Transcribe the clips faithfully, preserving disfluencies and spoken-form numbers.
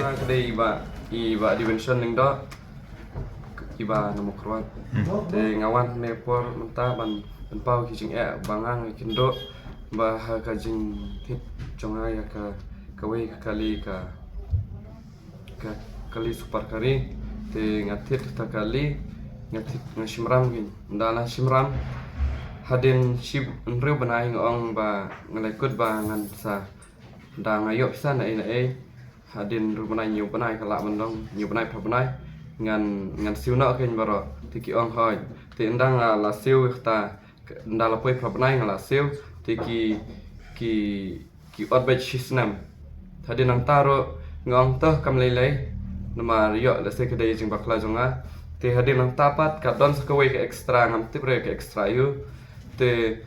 Ka dei i Bah, i Bah Divention Lyngdoh, i Bah na Mawkyrwat. Te nga wan hangne por mynta ban, ban pynpaw ki jingeh ba nga nga kynduh ba ha ka jingthied jong nga ïa ka, kawei ka kali, ka, ka kali super kari. Te nga thied kata ka kali, nga thied, nga shim ram kein. Ynda la shim ram, hadien shi hynriew bnai nga ong ba nga la kut ba ngan sa, ynda nga ïoh pisa na ei na ei, hadien hynriew bnai, hynñiew bnai, ka lah ban long hynñiew bnai, phra bnai, ngan, ngan siew noh kein baroh. Te ki ong hooid. Te ynda nga la siew kata, ynda la poi phra bnai nga la siew, te ki, ki, ki ot beit shi snem. Hadien nangta ruh nga ong to kam lei lei, namar ïoh lehse ka dei jingbakla jong nga. Te hadien nangta pat ka don sa kawei ka extra, ngam tip re ka extra aïu. Te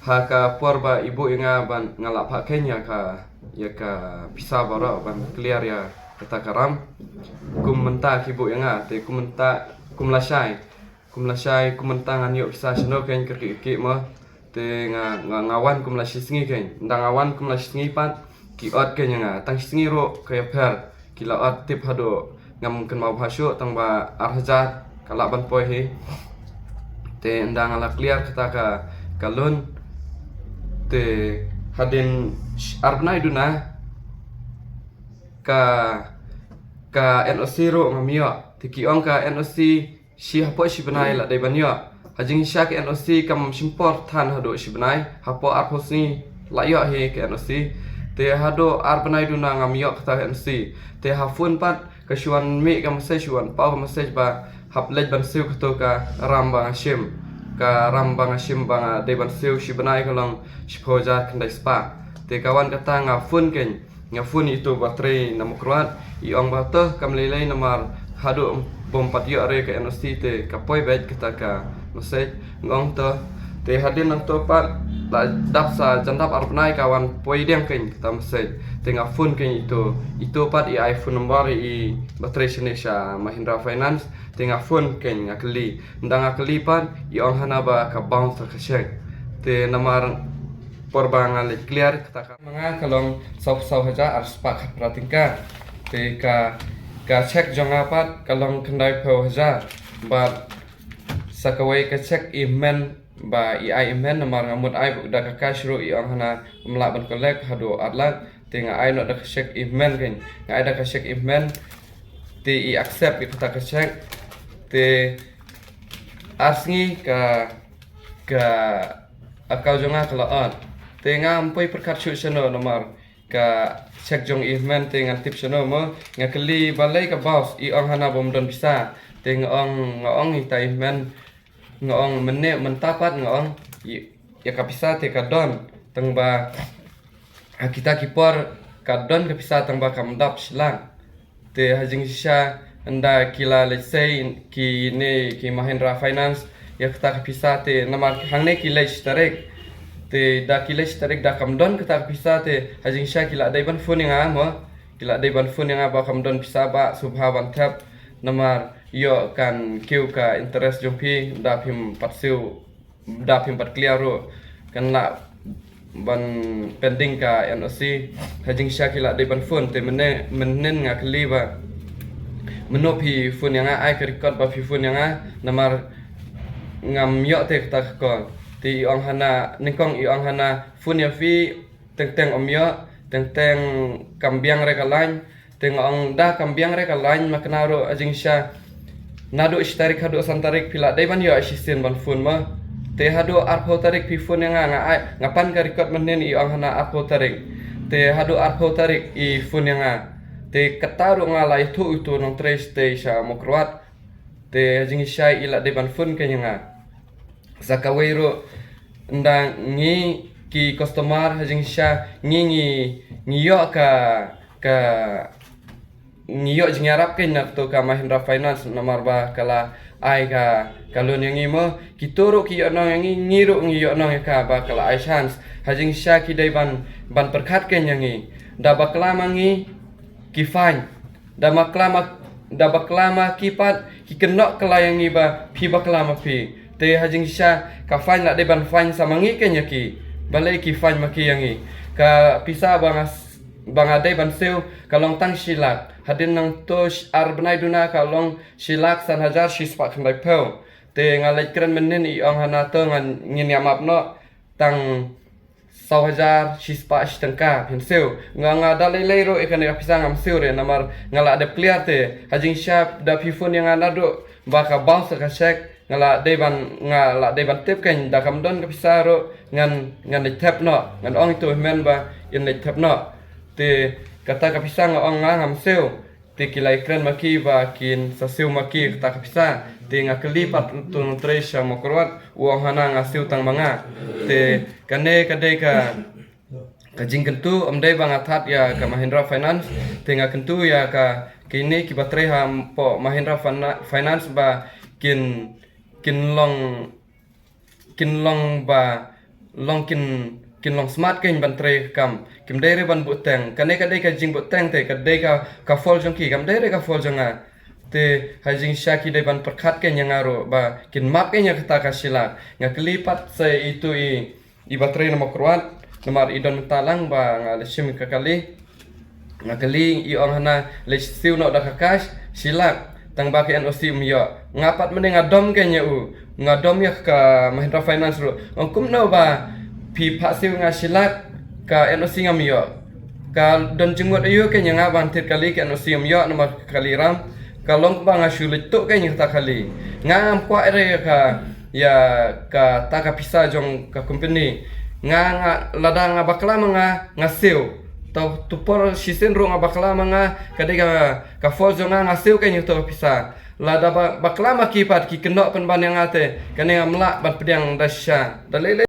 ha ka por ba i buh ïa nga ban, nga la phah kein ïa ka, ïa ka pisa baroh ban clear ïa kata ka ram. Kum mynta ki buh ïa nga, te kum mynta, kum lashai, kum lashai, kum mynta ngan ïoh pisa shano kein, kyrkieh kyrkieh mo. Te nga, nga, nga wan kum la shi sngi kein. Ynda nga wan kum la shi sngi pat, ki ot kein ïa nga. Tang shi sngi ruh ka ïapher. Ki la ot tip haduh, ngam kynmaw bha shuh, tang ba ar hajar ka lah ban poi hi. Te ynda nga la clear kata ka, ka loan, te hadien sh-, ar bnai duna, ka, ka N O C ruh ngam ïoh. Te ki ong ka N O C shi hapoh shi bnai la dei ban ïoh. Ha jingshisha ka N O C kam shim por than haduh shi bnai, hapoh arphew sngi la ïoh hi ka N O C. Te haduh ar bnai duna ngam ïoh kata ka N O C. Te ha phone pat ka shu wan mih ka message, shu wan paw ka message ba hap leit ban siew kato ka ram ba nga shim. Ka ram ba nga shim ba nga dei ban siew shi bnai ka long shiphew hajar khyndai spah. Te ka wan kata nga phone kein. Nga phone ïa ito ba trei na Mawkyrwat, i ong ba to kam lei lei namar haduh bym pat ïoh re ka N O C te ka poi beit kata ka message, nga ong to. Te hadien nangto pat la dap sa jan dap ar bnai ka wan poi dieng kein kata message. Te nga phone kein ïa ito, ito pat i ai phone number i ba trei shane sha Mahindra Finance, te nga phone kein nga kylli. Ynda nga kylli pat i ong hana ba ka bounce ka cheque. Te namar por ba nga leit clear kata ka ma nga ka long saw, saw hajar ar spah khatphra tyngka. Te ka, ka cheque jong nga pat ka long khyndaiphew hajar. Bad sa kawei ka cheque i hynmen ba i ai i hynmen namar nga mut ai da ka cash ruh i ong hana ym lah ban collect haduh ar lak. Te nga ai noh da ka cheque i hynmen kein. Nga ai da ka cheque i hynmen. Te i accept ïa kata ka cheque. Te ar sngi ka, ka account jong nga ka la ot. Te ngam poi pyrkhat shuh shano namar ka cheque jong i hynmen te ngan tip shano mo, nga kylli balei ka bounce, i ong hana bym don pisa. Te nga ong, nga ong ïa ita i hynmen, nga ong mynne mynta pat nga ong ïa, ïa ka pisa te ka don, tang ba ha kita ki por ka don ka pisa tang ba kam dap shlang. Te ha jingshisha ynda ki la, let's say, kine ki Mahindra Finance ïa kata ka pisa te namar hangne ki leit shi tarik. Te da ki leit shi tarik da kam don kata ka pisa te ha jingshisha ki la dei ban phone ïa nga mo. Ki la dei ban phone ïa nga ba kam don pisa ba sngewbha ban thep namar ïoh kan kiew ka interest jong phi da phim pat siew da phim pat clear ruh kan lah ban pending ka N O C. Ha jingshisha ki la dei ban phone te mynne, mynhynnin nga kylli ba mynno phi phone ïa nga, ai ka record ba phi phone ïa nga namar ngam ïoh te kata ka call. Te i ong hana, nyngkong i ong hana phone ïa phi teng teng ym ïoh, teng teng kam biang re ka line. Te nga ong da kam biang re ka line ma kane ruh ha jingshisha. Naduh shi tarik haduh san tarik phi la dei ban ïoh shisien ban phone mo. Te haduh arphew tarik phi phone ïa nga, nga ai, nga pan ka record mynhynnin i ong hana arphew tarik. Te haduh arphew tarik i phone ïa nga. Te kata ruh nga la ïathuh ïa uto u nongtrei shatei sha Mawkyrwat. Te ha jingshisha i la dei ban phone kein ïa nga. Sa kawei ruh ynda ngi ki customer ha jingshisha ngi, ngi, ngi ïoh ka, ka, ngi ïoh jingïarap kein na kato ka Mahindra Finance namar ba ka la ai ka, ka loan ïa ngi mo. Kito ruh ki ïoh nong ïa ngi, ngi ruh ngi ïoh nong ïa ka ba ka la ai chance. Ha jingshisha ki dei ban, ban pyrkhat kein ïa ngi. Da bakla ma ngi ki fine. Da bakla ma, da bakla ma ki pat ki kynnoh kylla ïa ngi ba phi bakla ma phi. Te ha jingshisha ka fine la dei ban fine sa ma ngi kein ïa ki. Balei ki fine ma ki ïa ngi? Ka pisa ba nga s-, ba nga dei ban siew ka long tang shi lak. Hadien nangto ar bnai duna ka long shi lak san hajar shi spah khyndai phew. Te nga leit kren mynnin i ong hana to ngan ngin ïa map noh tang saw hajar shi spah shi tyngka phin siew. Nga nga da lei lei ruh ïa kane ka pisa ngam siew re namar nga la dep clear te. Ha jingshisha da phi phone ïa nga naduh ba ka bounce ka check nga la dei ban nga la dei ban tip kein da kam don ka pisa ruh ngan ngan leit thep noh ngan ong ïa u hynmen ba in leit thep noh. Te kata ka pisa nga ong nga ngam siew. Te ki la ïakren ma ki ba kin sa siew ma ki kata ka pisa. Te nga kylli pat u nongtrei sha Mawkyrwat u ong hana nga siew tang ma nga. Te kane ka dei ka ka jingkyntu ym dei ba nga that ïa ka Mahindra Finance. Te nga kyntu ïa ka kine kiba trei hapoh Mahindra Fina- Finance ba kin kin long kin long ba long kin kin long smart kein ban trei ka kam. Kim dei re ban buhteng. Kane ka dei ka jingbuhteng te ka dei ka ka fault jong ki kam dei re ka fault jong nga. Te ha jingshisha ki dei ban pyrkhat kein ïa nga ruh ba kin map kein ïa kata ka shi lak. Nga kylli pat sa itu i iba trei na Mawkyrwat namar i don mynta lang ba nga la shim ka kali. Nga kylli i ong hana leit siew noh da ka cash shi lak tang ba ka N O C um ïoh. Nga pat mynne nga dom kein ïa u nga dom ïa ka Mahindra Finance ruh. Ong kumno ba phi phah siew nga shi lak ka N O C ngam ïoh. Ka don jingmut aïu kein ïa nga ban thied kali ka N O C ngam ïoh namar ka kali ram. Ka long ba nga shu leit tuh kein ïa kata kali. Nga ngam kwah re ïa ka ïa kata ka pisa jong ka company. Nga nga lada nga bakla ma nga nga siew. To tu por shisien ruh nga bakla ma nga ka dei ka ka fault jong nga nga siew kein ïa kata ka pisa. Lada ba bakla ma ki pat ki kynnoh pynban ïa nga te kane ngam lah ban pdiang da shisha. Da lei lei